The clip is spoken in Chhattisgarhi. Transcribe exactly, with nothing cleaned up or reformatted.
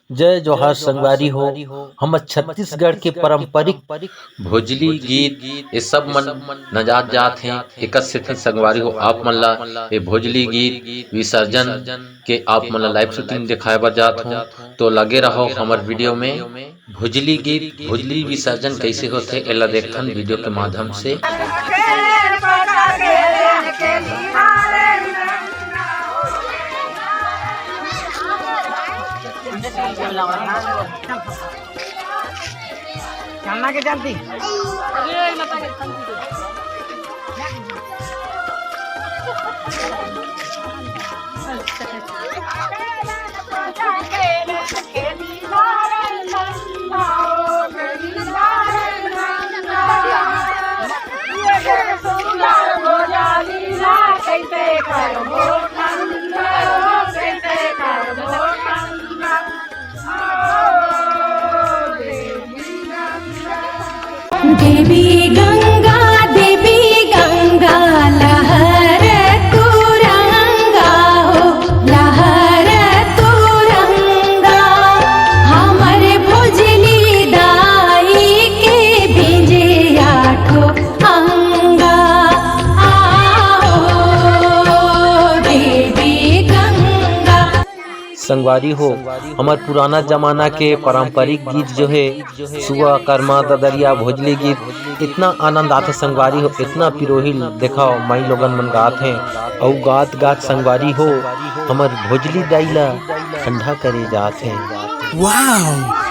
जय जोहार संगवारी हो, हमर छत्तीसगढ़ के पारंपरिक भोजली गीत ये सब मन नंजात जात हे। एकर सेती संगवारी हो, आप मन ला ये भोजली गीत विसर्जन के आप मन ला live shooting दिखाए बर जात हों, तो लगे रहो हमर video में। भोजली गीत, भोजली विसर्जन कैसे होथे, एला देखथन video के माध्यम से। चलना के चलती। देवी गंगा, देवी गंगा, लहर तुरंगा हो, लहर तुरंगा। हमर भोजली दाई के बीजे आठो अंगा। आओ देवी गंगा। संगवारी हो, हमर पुराना जमाना के पारंपरिक गीत जो हे, सुआ, करमा, ददरिया, भोजली गीत, इतना आनंद आथे संगवारी हो, इतना पिरोही ल देखाव, माई लोगन मन गात हे, अउ गात गात संगवारी हो, हमर भोजली दाई ला ठंडा करे जात हे। Wow!